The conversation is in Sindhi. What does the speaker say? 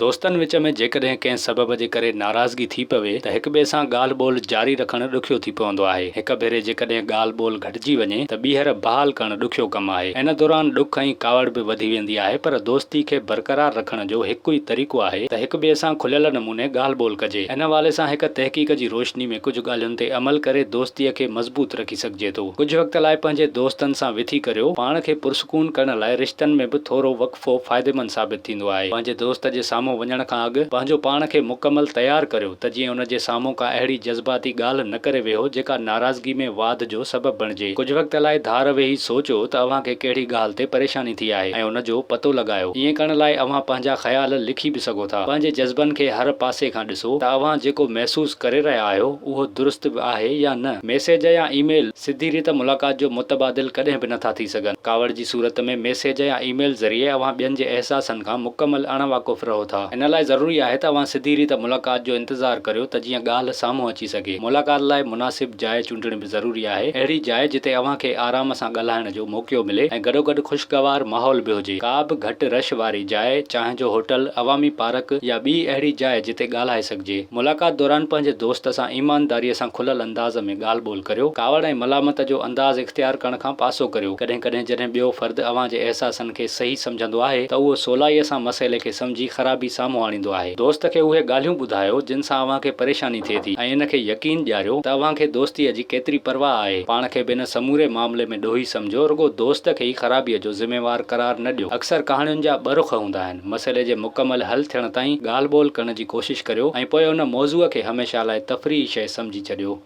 دوستن وچ ۾ جيڪڏهن ڪنهن سبب جي ڪري ناراضگي ٿي پوي ته هڪٻئي سان ڳالهه ٻولهه جاري رکڻ ڏکيو ٿي پوندو آهي. هڪ ڀيري جيڪڏهن ڳالهه ٻولهه گهٽجي وڃي ته ٻيهر بحال ڪرڻ ڏکيو ڪم آهي. ان دوران ڏک ۽ ڪاوڙ به وڌي ويندي آهي پر دوستي کي برقرار رکڻ جو هڪ ئي طريقو آهي ته هڪٻئي سان کليل نموني ڳالهه ٻولهه ڪجي. ان حوالي سان هڪ تحقيق جي روشني ۾ ڪجهه ڳالهين تي عمل ڪري دوستيء کي مضبوط رکي سگهجي ٿو. ڪجهه وقت لاء پنهنجي دوستن سان وٿي ڪريو. پاڻ کي پرسڪون ڪرڻ لاء رشتن ۾ به ٿورو وقفو فائديمند ثابت ٿيندو آهي. پنهنجي دوست جي سامهون وڃڻ کان اڳ پنهنجو پاڻ کي مڪمل تيار ڪريو ته جيئن ان جي سامهون ڪا اهڙي جذباتي ڳالهه نه ڪري ويهو جيڪا ناراضگي ۾ واڌ جو سبب بڻجي. ڪجهه وقت لاء ڌار ويهي سوچيو ته اوهان کي ڪهڙي ڳالهه تي پريشاني ٿي آهي ۽ ان جو پتو لڳايو. ائين ڪرڻ لاء اوهان پنهنجا خيال لکي به سگهو ٿا. پنهنجي جذبن کي هر پاسي کان ڏسو ته اوهان جيڪو محسوس ڪري رهيا آهيو اهو درست به آهي يا نه. ميسيج يا اي ميل سڌي ريت ملاقات جو متبادل ڪڏهن به نٿا ٿي سگهن. ڪاوڙ جي صورت ۾ ميسيج يا اي ميل ذريعي اوهان ٻين جي احساسن کان مڪمل اڻ واقف رهو ٿا. ان لاء ضروري آهي ته اوهان سڌي ريت ملاقات جو انتظار ڪريو ته جيئن ڳالهه سامهون اچي سگهي. ملاقات لاء مناسب جاء چونڊڻ به ضروري آهي. اهڙي جاء جتي اوهان کي آرام سان ڳالهائڻ جو موقعو ملي ۽ گڏوگڏ خوشگوار ماحول به هجي. ڪا به گهٽ رش واري جاء، چانهه جو هوٽل، عوامي پارڪ يا ٻي اهڙي جاء جتي ڳالهائي سگهجي. ملاقات دوران پنهنجي دوست سان ايمانداريء سان کليل انداز ۾ ڳالهه ٻولهه ڪريو. ڪاوڙ ۽ ملامت جو انداز اختيار ڪرڻ کان پاسو ڪريو. ڪڏهن ڪڏهن جڏهن ٻيو فرد اوهان جي احساسن کي صحيح سمجهندو آهي ته اهو سولائيء سان مسئلي کي سمجهي خرابي سامهون آڻيندو آهي. دوست کي اهي ڳالهيون ٻڌايو جن سان اوهان کي پريشاني ٿئي ٿي ۽ ان کي يقين ڏياريو ته اوهان کي دوستيء جي ڪيتري پرواهه آهي. پاڻ کي به ان سموري معاملي ۾ ڏوهي سمجهو، رڳو دوست کي ئي خرابيء جو ذميوار قرار نه ڏيو. اڪثر ڪهاڻين جا ٻه رخ هوندا آهن. مسئلي جي مڪمل حل ٿيڻ تائين ڳالهه ٻولهه ڪرڻ جي ڪوشش ڪريو ۽ پوء ان موضوع کي هميشه لاء تفريحي شيء سمجهي ڇڏيو.